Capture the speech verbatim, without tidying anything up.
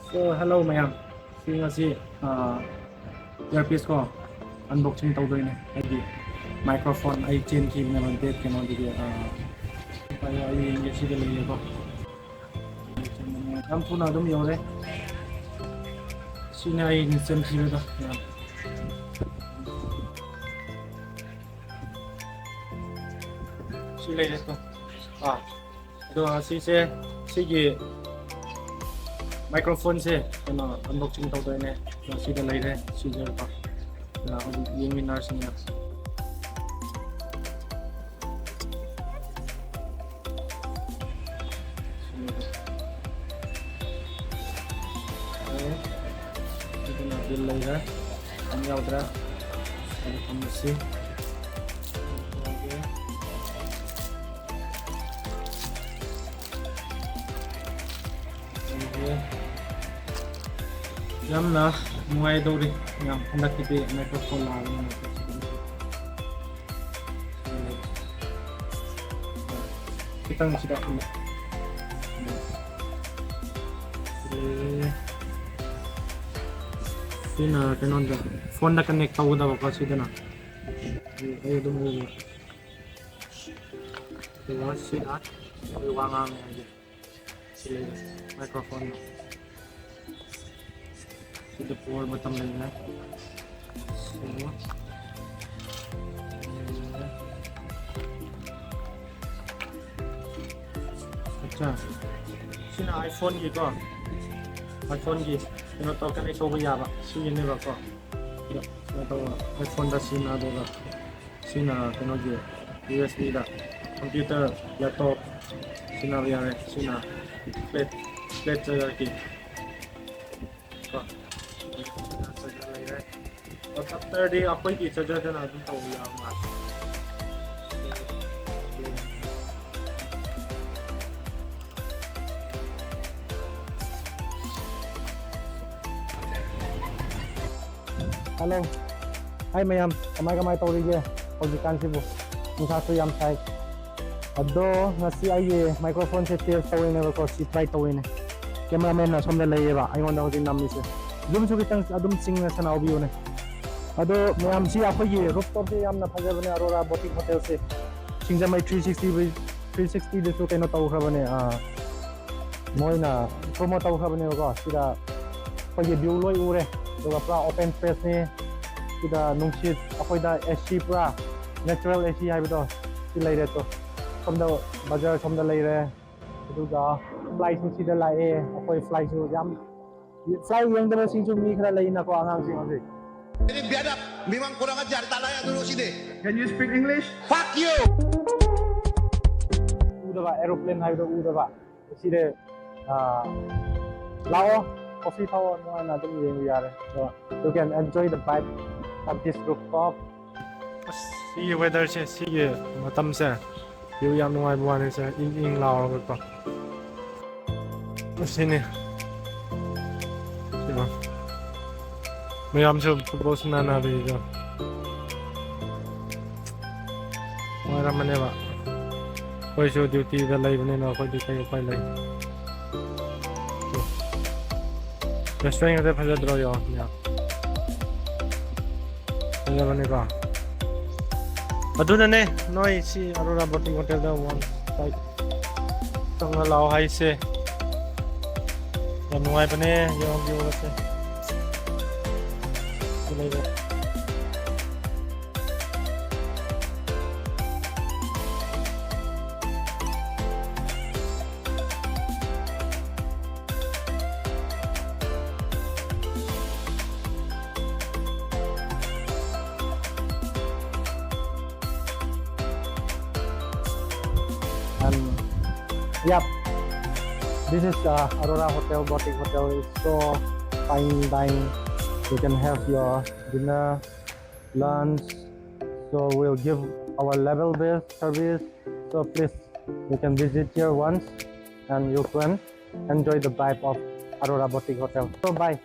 So, hello ꯃꯌꯥꯝ, ꯁꯤ ꯉꯁꯤ earpiece ꯀꯣ unboxing ꯇꯧꯗꯣꯏꯅꯦ꯫ ꯑꯩꯒꯤ microphone ꯑꯩ ꯆꯦꯟꯈꯤꯕꯅꯦꯕ ꯕꯦꯛ ꯀꯩꯅꯣꯗꯒꯤ꯫ ꯑꯩ ꯌꯦꯡꯒꯦ, ꯁꯤꯗ ꯂꯩꯌꯦꯀꯣ꯫ ꯌꯥꯝ ꯊꯨꯅ ꯑꯗꯨꯝ ꯌꯧꯔꯦ꯫ ꯁꯤꯅ ꯑꯩꯅ ꯆꯦꯟꯈꯤꯕꯗꯣ꯫ ꯁꯤ ꯂꯩꯔꯦꯀꯣ꯫ ꯑꯥ, ꯑꯗꯣ ꯑꯁꯤꯁꯦ, ꯁꯤꯒꯤ microphoneꯁꯦ ꯀꯩꯅꯣ unboxing ꯇꯧꯗꯣꯏꯅꯦ꯫ ꯑꯗꯣ ꯁꯤꯗ ꯂꯩꯔꯦ, ꯁꯤꯖꯔꯀꯣ꯫ ꯑꯗꯣ ꯍꯧꯖꯤꯛ ꯌꯦꯡꯃꯤꯟꯅꯔꯁꯤꯅꯦ꯫ ꯁꯤꯗꯅ bill ꯂꯩꯔꯦ, ꯌꯥꯝ ꯌꯥꯎꯗ꯭ꯔꯦ꯫ ꯑꯗꯨ ꯊꯝꯃꯁꯤ꯫ ꯌꯥꯝꯅ ꯅꯨꯡꯉꯥꯏꯗꯧꯔꯤ ꯃꯌꯥꯝ, ꯍꯟꯗꯛꯀꯤꯗꯤ microphone ꯂꯥꯛꯑꯕꯅꯤꯅ꯫ ꯈꯤꯇꯪ ꯁꯤꯗ ꯑꯃꯨꯛ꯫ ꯁꯤꯅ ꯀꯩꯅꯣꯗ, phoneꯗ connect ꯇꯧꯒꯗꯕꯀꯣ ꯁꯤꯗꯅ꯫ ꯑꯩ ꯑꯗꯨꯝ ꯎꯕ꯫ ꯑꯗꯨꯒ ꯁꯤꯅ ꯑꯩꯈꯣꯏ ꯋꯥ ꯉꯥꯡꯉꯦ ꯍꯥꯏꯁꯦ꯫ ꯁꯤ ꯂꯩꯔꯦ, microphone꯫ ꯁꯤꯗ power button ꯂꯩꯔꯦ꯫ ꯁꯤ꯫ ꯑꯠꯆꯥ꯫ ꯁꯤꯅ iPhoneꯒꯤꯀꯣ꯫ iPhoneꯒꯤ ꯀꯩꯅꯣ ꯇꯧ, connect ꯇꯧꯕ ꯌꯥꯕ꯫ ꯁꯤꯒꯤꯅꯦꯕꯀꯣ꯫ ꯀꯩꯅꯣ ꯇꯧꯕ, iPhoneꯗ ꯁꯤꯖꯤꯟꯅꯗꯣꯏꯕ꯫ ꯁꯤꯅ ꯀꯩꯅꯣꯒꯤ USBꯗ computer, laptop ꯁꯤꯖꯤꯟꯅꯕ ꯌꯥꯔꯦ꯫ ꯁꯤꯅ flat, flat chargerꯒꯤ ꯀꯣ꯫ Charger ꯂꯩꯔꯦ꯫ Adapterꯗꯤ ꯑꯩꯈꯣꯏꯒꯤ chargerꯗꯅ ꯑꯗꯨꯝ ꯇꯧꯕ ꯌꯥꯕ ꯃꯥꯜꯂꯦ꯫ Hello꯫ Hi ꯃꯌꯥꯝ, ꯀꯃꯥꯏ ꯀꯃꯥꯏ ꯇꯧꯔꯤꯒꯦ ꯍꯧꯖꯤꯛꯀꯥꯟꯁꯤꯕꯨ? ꯅꯨꯡꯁꯥꯁꯨ ꯌꯥꯝ ꯁꯥꯏ꯫ ꯑꯗꯣ ꯉꯁꯤ ꯑꯩꯒꯤ microphoneꯁꯦ test ꯇꯧꯔꯤꯅꯦꯕꯀꯣ, ꯁꯤ try ꯇꯧꯔꯤꯅꯦ꯫ Cameraman ꯅ ꯁꯣꯝꯗ ꯂꯩꯌꯦꯕ ꯑꯩꯉꯣꯟꯗ ꯍꯧꯖꯤꯛ ꯅꯝꯃꯤꯁꯦ꯫ Zoom ꯁꯨ ꯈꯤꯇꯪ ꯑꯗꯨꯝ ꯆꯤꯡꯅ ꯁꯥꯟꯅꯍꯧꯕꯤꯌꯨꯅꯦ꯫ ꯑꯗꯣ ꯃꯌꯥꯝꯁꯤ ꯑꯩꯈꯣꯏꯒꯤ rooftop ꯁꯦ ꯌꯥꯝꯅ ꯐꯖꯕꯅꯦ, Aurora Boutique Hotel ꯁꯦ꯫ ꯁꯤꯡꯖꯃꯩ three sixty, three sixty ꯗꯁꯨ ꯀꯩꯅꯣ ꯇꯧꯈ꯭ꯔꯕꯅꯦ, ꯑꯥ, ꯃꯣꯏꯅ promote ꯇꯧꯈ꯭ꯔꯕꯅꯦꯕꯀꯣ꯫ ꯁꯤꯗ ꯑꯩꯈꯣꯏꯒꯤ view ꯂꯣꯏ ꯎꯔꯦ, ꯑꯗꯨꯒ ꯄꯨꯔꯥ open space ꯅꯤ꯫ ꯁꯤꯗ ꯅꯨꯡꯁꯤꯠ, ꯑꯩꯈꯣꯏꯗ AC, ꯄꯨꯔꯥ natural AC ꯍꯥꯏꯕꯗꯣ ꯁꯤ ꯂꯩꯔꯦ꯫ ꯇꯣ, ꯁꯣꯝꯗ ꯕꯖꯥꯔ ꯁꯣꯝꯗ ꯂꯩꯔꯦ, ꯑꯗꯨꯒ flight ꯁꯨ ꯁꯤꯗ ꯂꯥꯛꯑꯦ꯫ ꯑꯩꯈꯣꯏ flight ꯁꯨ ꯌꯥꯝ, flight ꯌꯦꯡꯗꯕꯁꯤꯡꯁꯨ ꯃꯤ ꯈꯔ ꯂꯩꯅꯀꯣ, ꯑꯉꯥꯡꯁꯤꯡ ꯍꯧꯖꯤꯛ꯫ Ini biadab, memang kurang ajar, tak layak duduk sini. Can you speak English? Fuck you! ꯎꯗꯕ, aeroplane ꯍꯥꯏꯕꯗꯣ ꯎꯗꯕ꯫ ꯁꯤꯗ, ꯑꯥ, ꯂꯥꯛꯑꯣ, coffee ꯊꯛꯑꯣ, ꯅꯨꯡꯉꯥꯏꯅ ꯑꯗꯨꯝ ꯌꯦꯡꯕ ꯌꯥꯔꯦ꯫ So, you can enjoy the vibe of this rooftop. ꯑꯁ, ꯁꯤꯒꯤ weather ꯁꯦ, ꯁꯤꯒꯤ ꯃꯇꯝꯁꯦ, view ꯌꯥꯝ ꯅꯨꯡꯉꯥꯏꯕ ꯋꯥꯅꯤ ꯁꯦ, ꯏꯪ ꯏꯪ ꯂꯥꯎꯔꯒꯀꯣ꯫ ꯑꯁꯤꯅꯤ꯫ ꯁꯤꯒ꯫ ꯃꯌꯥꯝꯁꯨ football ꯁꯥꯟꯅꯅꯕꯒꯤꯀꯣ꯫ ꯅꯨꯡꯉꯥꯏꯔꯝꯃꯅꯦꯕ꯫ ꯑꯩꯈꯣꯏꯁꯨ duty ꯗ ꯂꯩꯕꯅꯤꯅ ꯑꯩꯈꯣꯏꯗꯤ ꯀꯩ ꯎꯄꯥꯏ ꯂꯩ? Restaurant ꯒꯗꯤ ꯐꯖꯗ꯭ꯔꯣ? ꯌꯦꯡꯉꯣ, ꯃꯌꯥꯝ꯫ ꯐꯖꯕꯅꯤꯀꯣ? ꯑꯗꯨꯅꯅꯦ ꯅꯣꯏ ꯁꯤ Aurora Boutique Hotel ꯗ one side ꯆꯪꯉ ꯂꯥꯛꯑꯣ ꯍꯥꯏꯁꯦ꯫ ꯌꯥꯝ ꯅꯨꯡꯉꯥꯏꯕꯅꯦ, ꯌꯦꯡꯉꯣ view ꯒꯁꯦ꯫ ꯁꯤ ꯂꯩꯔꯦ꯫ And yep, this is, uh, Aurora Hotel, Boutique Hotel. It's so fine dining. You can have your dinner, lunch. So we'll give our level best service. So please, you can visit here once and you can enjoy the vibe of Aurora Boutique Hotel. So bye.